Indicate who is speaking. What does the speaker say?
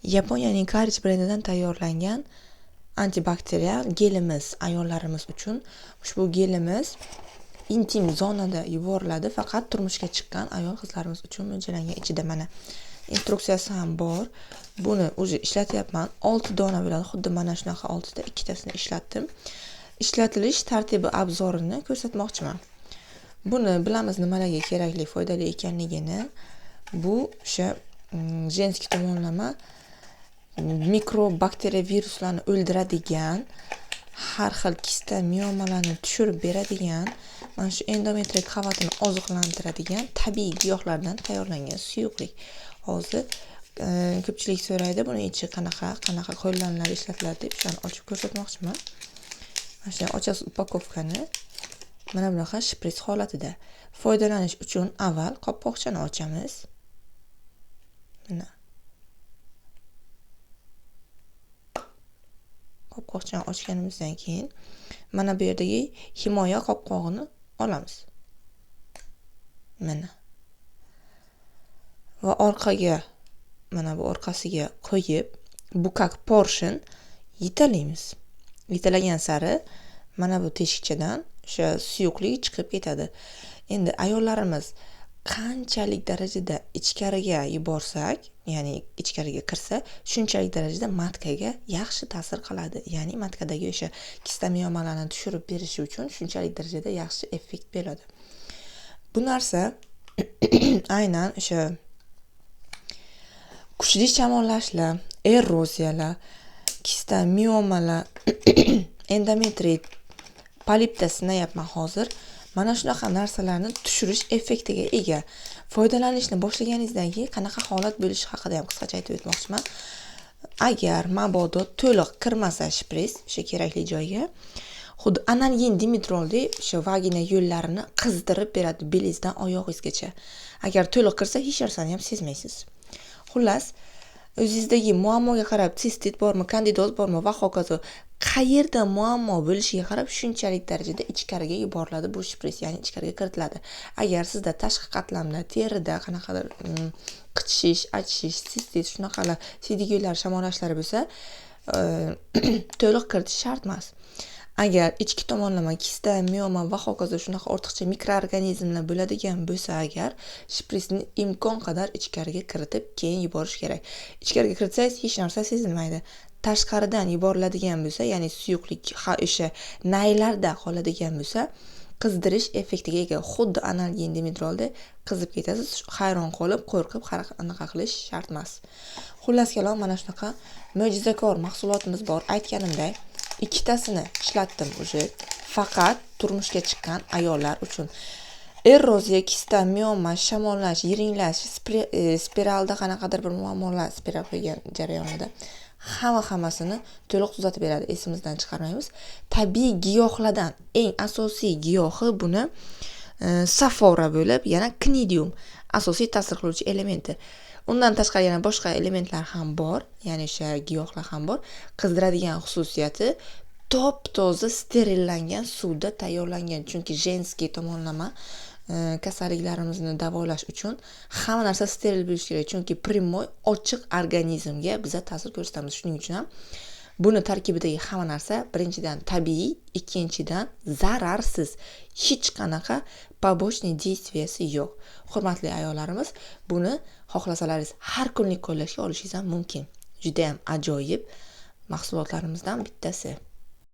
Speaker 1: Yaponiyaning Courage brendidan tayyorlangan antibakterial gelimiz ayollarimiz uchun. Ushbu gelimiz intim zonada yuboriladi, faqat turmushga chiqqan ayol qizlarimiz uchun mo'ljallangan. Ichida mana instruksiyasi ham bor. Buni o'zi ishlatyapman. 6 dona bo'ladi. Xuddi mana shunaqa 6 ta, ikkitasini ishlatdim. Ishlatilish tartibi abzorini ko'rsatmoqchiman. Buni bilamiz nimalarga kerakli, foydali ekanligini. Bu o'sha женский tomonlama mikrobakteriya viruslarni o'ldiradigan, har xil kista miomalarni tushirib beradigan, mana shu endometriy qavatini oziqlantiradigan tabiiy giyohlardan tayyorlangan suyuqlik. Hozir ko'pchilik so'raydi, buni ichi qanaqa, qanaqa qo'llaniladi, ishlatiladi deb, shuni ochib ko'rsatmoqchiman. Mana shuni ochasiz upakovkani. Mana bunaqa shpris holatida. Foydalanish uchun avval qopqoqchani ochamiz. Mana. Qopqoqchani ochganimizdan keyin mana bu yerdagi himoya qopqog'ini olamiz. Mana. Va orqaga, mana bu orqasiga qo'yib, bu kak portion yetalaymiz. Yetalagan sari mana bu teshikchadan o'sha suyuqlik chiqib ketadi. Endi ayollarimiz qanchalik darajada ichkariga yuborsak, ya'ni ichkariga kirsa, shunchalik darajada matkaga yaxshi ta'sir qiladi. Ya'ni matkadagi o'sha kista miomalarni tushirib berishi uchun shunchalik darajada yaxshi effekt beradi. Bu narsa aynan o'sha kuchli shamollashlar, eroziyalar, kista miomalar, endometrit, polipda sinayapman hozir. Mana shunaqa narsalarni tushirish effektiga ega. Foydalanishni boshlaganingizdan keyin qanaqa holat bo'lishi haqida ham qisqacha aytib o'tmoqchiman. Agar mabodo to'liq kirmasa shpris o'sha kerakli joyga, xuddi analgin dimitroldek o'sha vagina yo'llarini qizdirib beradi belingizdan oyog'ingizgacha. Agar to'liq kirsa hech narsani ham sezmaysiz. Xullas, o'zingizdagi muammoga qarab, sistit bormi, kandidoz bormi va hokazo, qayerda muammo bo'lishiga qarab shunchalik darajada ichkariga yuboriladi bu shpris, ya'ni ichkariga kiritiladi. Agar sizda tashqi qatlamda, terida qanaqadir qichishish, achishish, sistit, shunaqalar siydik yo'llar shamollashlari bo'lsa, to'liq kiritish shart emas. Agar ichki tomonlama kista, mioma va hokazo shunaqa ortiqcha mikroorganizmlar bo'ladigan bo'lsa, agar shprisni imkon qadar ichkariga kiritib keyin yuborish kerak. Ichkariga kiritsangiz hech narsa sezilmaydi. Tashqaridan yuboriladigan bo'lsa, ya'ni suyuqlik o'sha naylarda qoladigan bo'lsa, qizdirish effektiga ega. Xuddi analgin dimitrolda qizib ketasiz, hayron qolib, qo'rqib, anaqa qilish shart emas. Xullas kalom, mana shunaqa mo'jizakor mahsulotimiz bor. Aytganimdek, ikkitasini ishlatdim уже, faqat turmushga chiqqan ayollar uchun. Eroziya, kista, mioma, shamollash, yiringlash, spiralda qanaqadir bir muammolar, spiral qo'ygan jarayonida hammasini to'liq tuzatib beradi, esimizdan chiqarmaymiz. Tabiiy giyohlardan eng asosiy giyohi buni safora bo'lib, yana knidium asosiy ta'sir qiluvchi elementi. Undan tashqari yana boshqa elementlar ham bor, ya'ni o'sha giyohlar ham bor. Qizdiradigan xususiyati top-toza sterillangan suvda tayyorlangan, chunki женский tomonlama kasalliklarimizni davolash uchun hamma narsa steril bo'lishi kerak, chunki primoy ochiq organizmga biza ta'sir ko'rsatamiz. Shuning uchun ham buni tarkibidagi hamma narsa birinchidan tabiiy, ikkinchidan zararsiz, hech qanaqa побочный действияsi yo'q. Hurmatli ayollarimiz, buni xohlasalaringiz har kunlik qo'llashga olishingiz ham mumkin. Juda ham ajoyib mahsulotlarimizdan bittasi.